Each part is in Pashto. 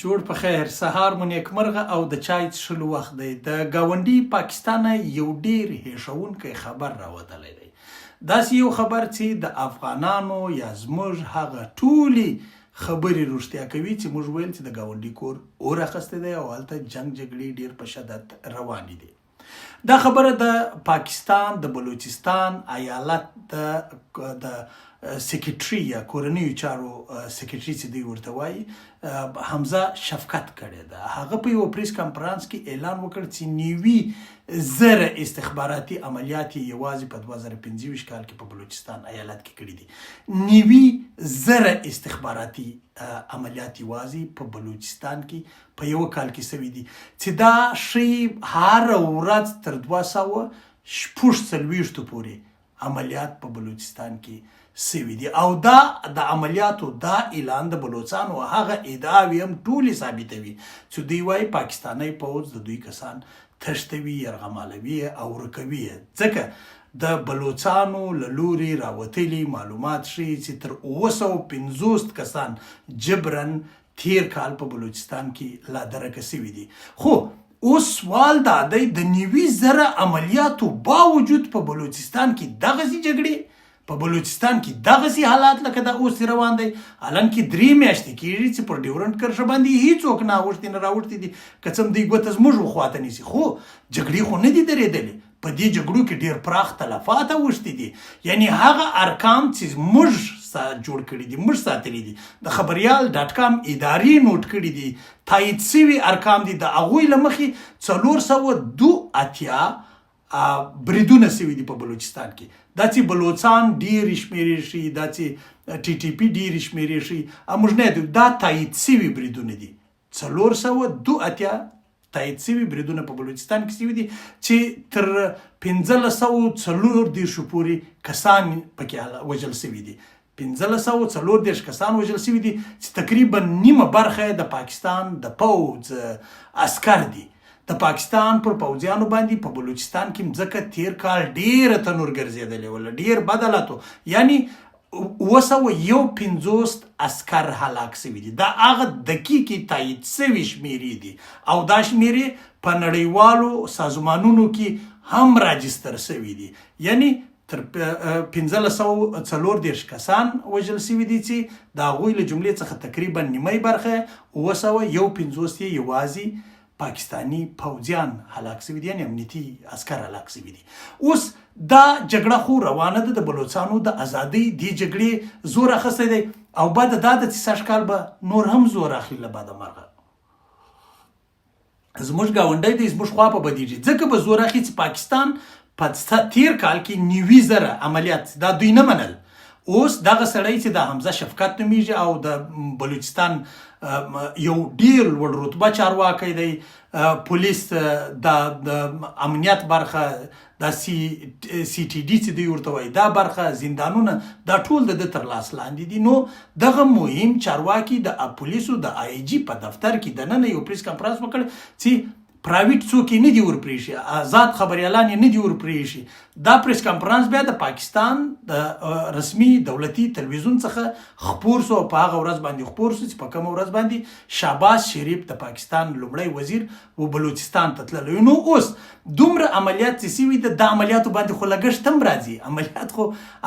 جوړ په خیر، سهار مو نیکمرغه او د چای څښلو وخت دی. د ګاونډي پاکستانه یو ډیر هیښوونکی خبر راوتلی دی. داسې یو خبر چې د افغانانو یا زموږ هغه ټولې خبرې رښتیا کوي چې موږ ویل چې د ګاونډي کور اور اخیستی دی او هلته جنګ جګړې ډیر په شدت روانې دي. دا خبره د پاکستان د بلوچستان ایالت د د سیکریټري یا کورنیو چارو سیکریټري چې دوی ورته وایي، حمزه شفقت کړې ده. هغه په یو پریس کانفرنس کې اعلان وکړ چې 90,000 استخباراتي عملیات یې یوازې په 2025 کال کې په بلوچستان ایالت کې کړي دي. 90,000 استخباراتي عملیات یوازې په بلوچستان کې په یوه کال کې سوي دي، چې دا ښيي هره ورځ تر 246 پورې عملیات په بلوچستان کې سوي دي. او دا د عملیاتو دا اعلان د بلوڅانو هغه ادعاوې هم ټولې ثابتوي چې دوی وایي پاکستانی پوځ د دوی کسان تښتوي، یرغمالوي او ورکوي یې، ځکه د بلوڅانو له لوري راوتلي معلومات ښيي چې تر 750 کسان جبراً تیر کال په بلوچستان کې لا درکه شوي دي. خو اوس سوال دا دی، د 90,000 عملیاتو باوجود په بلوچستان کې دغسې جګړې، په بلوچستان کې دغسې حالات لکه دا اوس روان دی، حالانکه 3 میاشتې کېږي چې پر ډیورنډ کرښه باندې هیڅوک نه اوښتي نه راوښتي دي، که څه هم دوی ګوته زموږ خواته نیسي، خو جګړې خو نه دي درېدلې. په دې جګړو کې ډېر پراخ تلفات اوښتي دي، یعنی هغه ارقام چې موږ جوړ کړي دي، موږ ساتلي دي، د خبریال ډاټ کام ادارې نوټ کړي دي، تایید شوي ارقام دي، د هغوی له مخې 482 بریدونه شوي دي په بلوچستان کې. دا چې بلوڅان ډېرې شمېرې ښيي، دا چې ټي ټي پي ډېرې شمېرې ښيي، موږ نه یادو، دا تایید شوي بریدونه دي. 482 تایید شوي بریدونه په بلوچستان کې شوي دي چې تر 1534 پورې کسان پکې وژل شوي دي. 1534 کسان وژل شوي دي چې تقریبا نیمه برخه د پاکستان د پوځ عسکر دي. د پاکستان پر پوځیانو باندې په بلوچستان کې مځکه تیر کال ډېره تنور ګرځېدلې وله، ډېر بد حالات و، یعنی 751 عسکر هلاک شوي دي. دا هغه دقیقې تایید شوې شمېرې دي او دا شمېرې په نړیوالو سازمانونو کې هم راجستر شوي دي، یعنی تر 1534 کسان وژل شوي دي چې د هغوی له جملې څخه تقریبا نیمه برخه 751 یې یوازې پاکستاني پوځیان هلاک شوي دي، یعنی امنیتي عسکر هلاک شوي دي. اوس دا جګړه خو روانه ده، د بلوڅانو د ازادۍ دې جګړې زور اخیستی دی او بده دا ده چې سږ کال به نور هم زور اخلي. له بده مرغه زموږ ګاونډی دی، زموږ خوا په بدیږي، ځکه به زور اخلي چې پاکستان په تیر کال کې 90,000 عملیات دا دوی نه منل. اوس دغه سړی چې د حمزه شفقت نومیږي او د بلوچستان یو ډیر لوړ رتبه چارواکی دی، پولیس د امنیت برخه، دا سي ټي ډي چې دوی ورته وایي دا برخه، زندانونه، دا ټول د ده تر لاس لاندې دي. نو دغه مهم چارواکي د پولیسو د آی جي په دفتر کې دننه یو پریس کانفرنس وکړ چې پرایویټ څوک یې نه دي ورپرېښي، آزاد خبریالان یې نه دي ورپرېښي. دا پریس کانفرنس بیا د پاکستان د رسمي دولتي تلویزیون څخه خپور شو او په هغه ورځ باندې خپور شو چې په کومه ورځ باندې شهباز شریف د پاکستان لومړی وزیر و بلوچستان ته تللی. نو اوس دومره عملیات چې سوي ده، دا عملیاتو باندې خو لګښت هم راځي،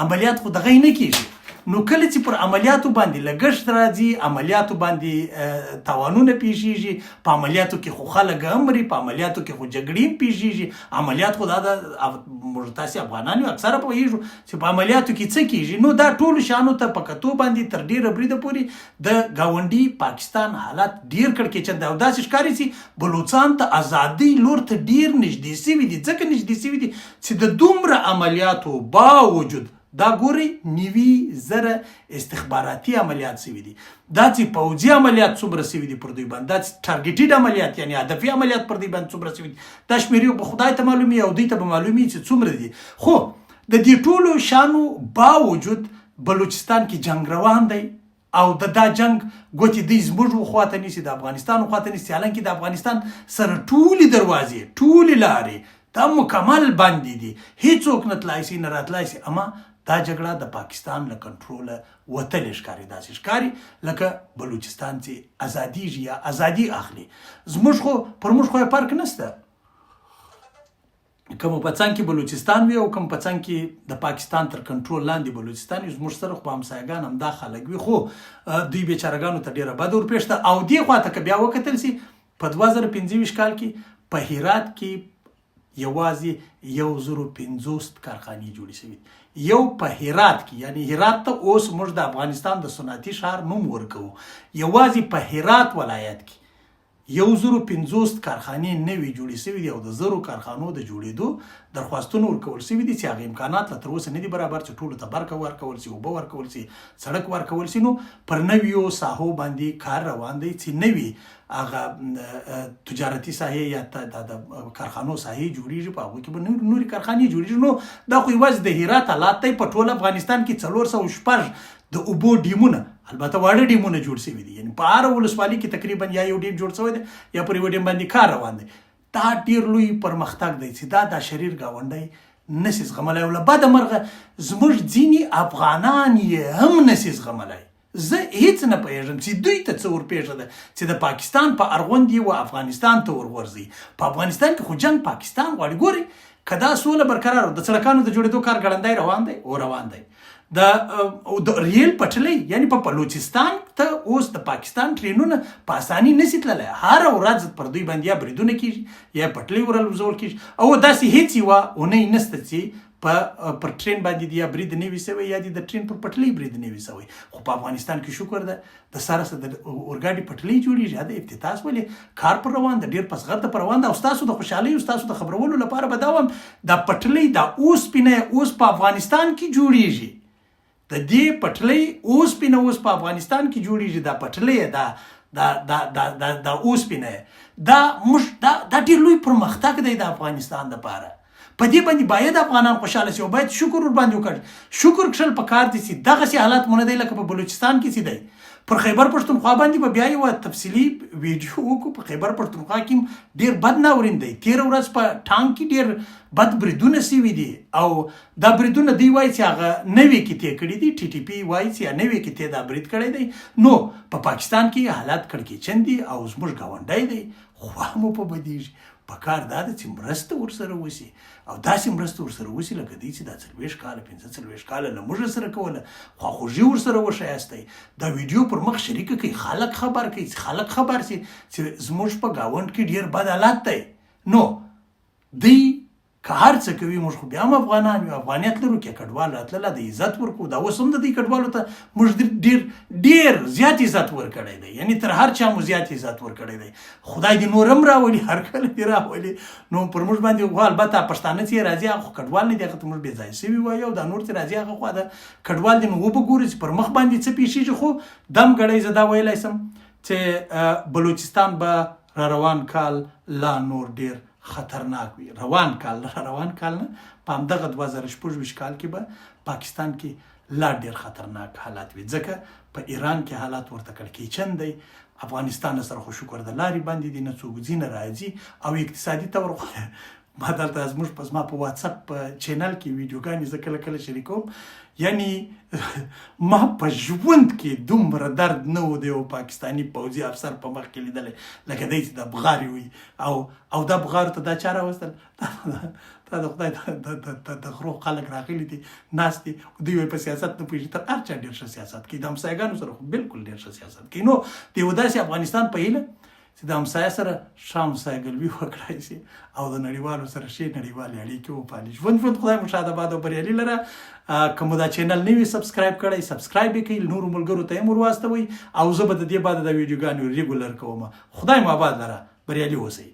عملیات خو دغه نه کېږي. نو کله چې پر عملیاتو باندې لګښت راځي، عملیاتو باندې تاوانونه پیښیږي، په عملیاتو کې خو خلک هم مري، په عملیاتو کې خو جګړې هم پیښیږي. عملیات خو دا د موږ تاسې افغانان یو، اکثره پوهېږو چې په عملیاتو کې څه کېږي. نو دا ټولو شیانو ته په کتو باندې تر ډېره بریده پورې د ګاونډي پاکستان حالت ډېر کړکېچن دی او داسې ښکاري چې بلوڅان ته ازادۍ لور ته ډېر نږدې شوي دي، ځکه نږدې شوي دي چې د دومره عملیاتو باوجود دا ګورئ 90,000 استخباراتي عملیات شوي دي. دا چې پوځي عملیات څومره شوي دي پر دوی باندې، دا چې ټارګټډ عملیات یعنی هدفي عملیات پر دوی باندې څومره شوي دي، دا شمېرې به خدای ته معلومي او دوی ته به معلومي چې څومره دي. خو د دې ټولو شیانو باوجود بلوچستان کې جنګ روان دی او د دا جنګ ګوتې دوی زموږ خواته نیسي، د افغانستان خواته نیسي، حالانکه د افغانستان سره ټولې دروازې، ټولې لارې دا مکمل بندې دي، هیڅوک نه تلای شي نه راتلای شي، اما دا جګړه د پاکستان له کنټروله وتلې ښکاري، داسې ښکاري لکه بلوچستان چې ازادیږي یا ازادي اخلي. زموږ خو پر موږ خو یې فرق نشته که مو په څنګ کې بلوچستان وي او که مو په څنګ کې د پاکستان تر کنټرول لاندې بلوچستان وي، زموږ سره خو به همسایګان همدا خلک وي. خو دوی بیچارهګانو ته ډېره بده ورپېښه ده. او دې خوا ته که بیا وکتل شي، په 2025 کال کې په هرات کې یوازې 1050 کارخانې جوړې شوې دي. یو په هرات کې، یعنی هرات ته اوس موږ د افغانستان د صنعتي ښار نوم ورکوو، یوازې په هرات ولایت کې 1050 کارخانې نوې جوړې شوې دي او د زرو کارخانو د جوړېدو درخواستونه ورکول شوي دي چې هغه امکانات لا تر اوسه نه دي برابر چې ټولو ته برق ورکول شي، اوبه ورکول شي، سړک ورکول شي. نو پر نویو ساحو باندې کار روان دی چې نوي هغه تجارتي ساحې یا د کارخانو ساحې جوړیږي، په هغو کې به نورې کارخانې جوړیږي. نو دا خو یوازې د هرات حالات دی. په ټول افغانستان کې 406 د اوبو ډیمونه، البته واړه ډیمونه جوړ شوي دي، یعنی په هره ولسوالي کې تقریبا یا یو ډیم جوړ شوی دی یا پر یوه ډیم باندې کار روان دی. دا ډیر لوی پرمختګ دی چې دا د شریر ګاونډی نشي زغملی، او له بده مرغه زموږ ځینې افغانان یې هم نشي زغملی. زه هیڅ نه پوهېږم چې دوی ته څه ورپېښه ده چې د پاکستان په ارغوند یې و افغانستان ته ورغورځي. په افغانستان کې خو جنګ پاکستان غواړي. ګورئ که دا سوله برقراره، د څړکانو د جوړېدو کار ګړندی روان دی او روان دی. د د ریل پټلۍ، یعنی په بلوچستان ته اوس د پاکستان ټرینونه په اساني نسی تللی، هر ورځ پر دوی باندې یا بریدونه کیږي یا پټلۍ ورالوزول کیږي، او داسې هیڅ یوه اونۍ نسته چې په پر ټرین باندې دی یا برید نه وي سوی یا د ټرین پر پټلۍ برید نه وي سوی. خو په افغانستان کې شکر ده د سره سره د اورګاډي پټلۍ جوړیږي، د افتتاح ولې کار پر روان ده، ډیر پس غرده پر روان ده. او ستاسو د خوشحالۍ او ستاسو د خبرولو لپاره به دا وایم، دا پټلۍ دا اوسپنه اوس په افغانستان کې جوړیږي، د دې پټلۍ اوسپنه اوس په افغانستان کې جوړیږي. دا پټلۍ دا دا دا دا دا دا اوسپنه دا موږ دا دا ډیر لوی پرمختګ دی د افغانستان لپاره. په دې باندې باید افغانان خوشاله شي او باید شکر ورباندې وکړي. شکر کښل پکار دي چې دغسې حالت مو نه دی لکه په بلوچستان کې چې دی. پر خیبر پښتونخوا باندې به بیا یوه تفصیلي ویډیو وکړو. په خیبر پښتونخوا کې ډیر بد ناورین دی. تېره ورځ په ټانک کې ډیر بد بریدونه شوي دي، او دا بریدونه دوی وایي چې هغه نوې کتې کړي دي، ټي ټي پي وایي چې نوې کتې دا برید کړی دی. نو په پاکستان کې حالات کړکېچن دي او زموږ ګاونډی دی، خوا مو په بدیږي. پکار دا ده چې مرسته ورسره وشي، او داسې مرسته ورسره وشي لکه دوی چې دا 40 کاله 45 کاله له موږ سره کوله. خواخوږي ورسره وښیاستئ، دا ویډیو پر مخ شریکه کړئ، خلک خبر کړئ چې خلک خبر شي چې زموږ په ګاونډ کې ډېر بد حالت دی. نو دوی که هر څه کوي، موږ خو بیا هم افغانان یو، افغانیت لرو. که کډوال راتلله د عزت ورکو، دا اوس هم د دوی کډوالو ته موږ ډیر ډیر زیات عزت ورکړی دی، یعنی تر هر چا مو زیات عزت ورکړی دی. خدای دې نور هم راولي، هر کله دې راولي. نو پر موږ باندې خو البته پښتانه چې راځي هغه خو کډوال نه دي، هغه ته موږ بې ځایه شوي وایو، او دا نور چې راځي هغه خو د کډوال دي. نو وبه ګورو چې پر مخ باندې څه پېښېږي. خو دم ګړی زه دا ویلی شم چې بلوچستان به را روان کال لا نور ډیر خطرناک وي. روان کال، روان کال نه، په همدغه 2026 کال کې به پاکستان کې لا ډیر خطرناک حالات وي، ځکه په ایران کې حالات ورته کړکېچن دی. افغانستان سره خو شکر د لارې باندې دي، نه څوک ځي نه راځي، او اقتصادي طور خو ما دلته زموږ په زما په واتساپ په چینل کې ویډیوګانې زه کله کله شریکوم، یعنی ما په ژوند کې دومره درد نه و د یو پاکستاني پوځي افسر په مخ کې لیدلی لکه دی چې د بغارې وي. او دا بغارو ته دا چا راوستل؟ دا د خدای د غرو خلک راغلي دي، ناست دي، دوی وایي په سیاست نه پوهېږي. تر هر چا ډېر ښه سیاست کوي، د همسایګانو سره خو بالکل ډېر ښه سیاست کوي. نو د یو داسې افغانستان په هیله چې د همسایه سره ښه همسایګلوي وکړای شي او د نړیوالو سره ښې نړیوالې اړیکې وپالي. ژوند ژوند، خدای مو ښاد آباد او بریالي لره. که مو دا چینل نه وي سبسکرایب کړی، سبسکرایب یې کړئ، نورو ملګرو ته یې هم ورواستوئ، او زه به د دې بعد دا ویډیوګانې ریګولر کوم. خدای مو آباد لره، بریالي اوسئ.